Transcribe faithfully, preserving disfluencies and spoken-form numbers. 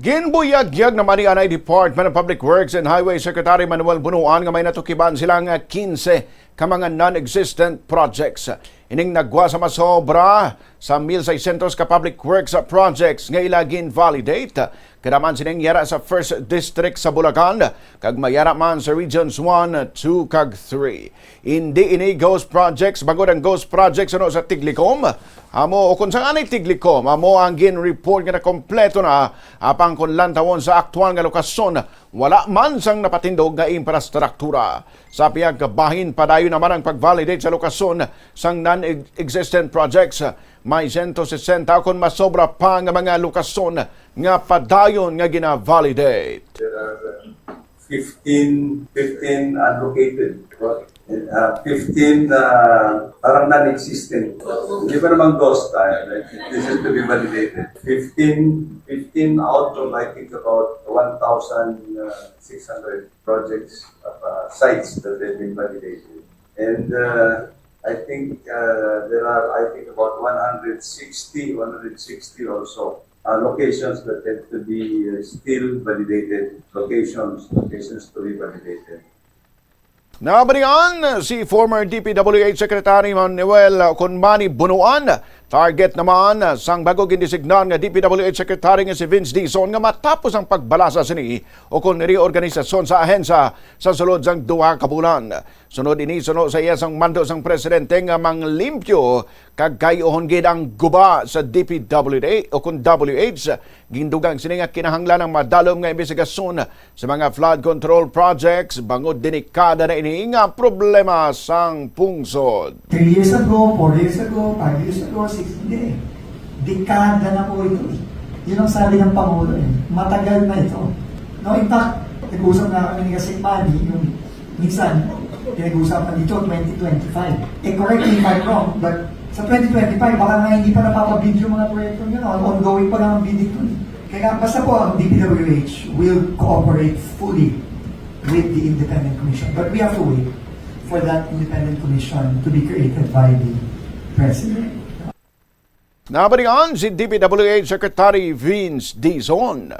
Ginbuyagyag naman ni anay Department of Public Works and Highway Secretary Manuel Bunuan nga may natukiban sila nga quince ka mga non-existent projects. Ining nagwa sa masobra sa mil seiscientos ka public works projects nga ila gin-validate. Kada man sining yara sa First District sa Bulacan, kag mayara man sa Regions one, two, kag three. Indi ini ghost projects, bangod ang ghost projects ano sa Tiglicom, amo o kung saan ni Tiglicom, amo ang gin-report nga nakompleto na, apang kung lantawon sa aktual nga lokasyon, wala man sang napatindog nga infrastruktura. Sa pihak bahin, padayon naman ang pag-validate sa lokasyon sang non-existent projects. May sento sesenta kon masobra pa nga mga lokasyon nga padayon nga gina-validate. There are uh, fifteen, fifteen unlocated, uh, fifteen uh, parang non-existent. Hindi pa naman ghost tayo. This is to be validated. Fifteen, fifteen out of, I think, about one thousand six hundred projects of uh, sites that have been validated. And uh, I think uh, there are, I think, about one hundred sixty, one hundred sixty or so uh, locations that have to be uh, still validated, locations, locations to be validated. Nabalian si former D P W H Secretary Manuel Conmani Bunuan. Target naman sang bago gindesignar nga D P W H Secretary nga si Vince Dizon nga matapos ang pagbalasa sini o kon reorganisasyon sa ahensya sa sulod sang duha ka bulan. Sunod ini, suno sa iya sang mando sang presidente nga manglimpyo kag kay-uhon gid ang guba sa D P W D o kon W H. Gindugang sini nga kinahanglan ang madalom nga imbestigasyon sa mga flood control projects bangod delikada na ini nga problema sang pungsod. Three years ago, four years ago, five years ago, six, hindi. Dekada na po ito eh. Yun ang sabi ng Pangulo eh. Matagal na ito. No, in fact, nag-usap na kami ni Kasing Manny, yung minsan, pinag-uusapan dito, twenty twenty-five. Eh, correct me if I'm wrong, but sa twenty twenty-five, baka nga hindi pa napapabid yung mga proyekto nyo, no? Ongoing pa lang ang bidding dun eh. Kaya basta po, ang D P W H will cooperate fully with the independent commission. But we have to wait for that independent commission to be created by the president. Nabalian si D P W H Secretary Vince Dizon.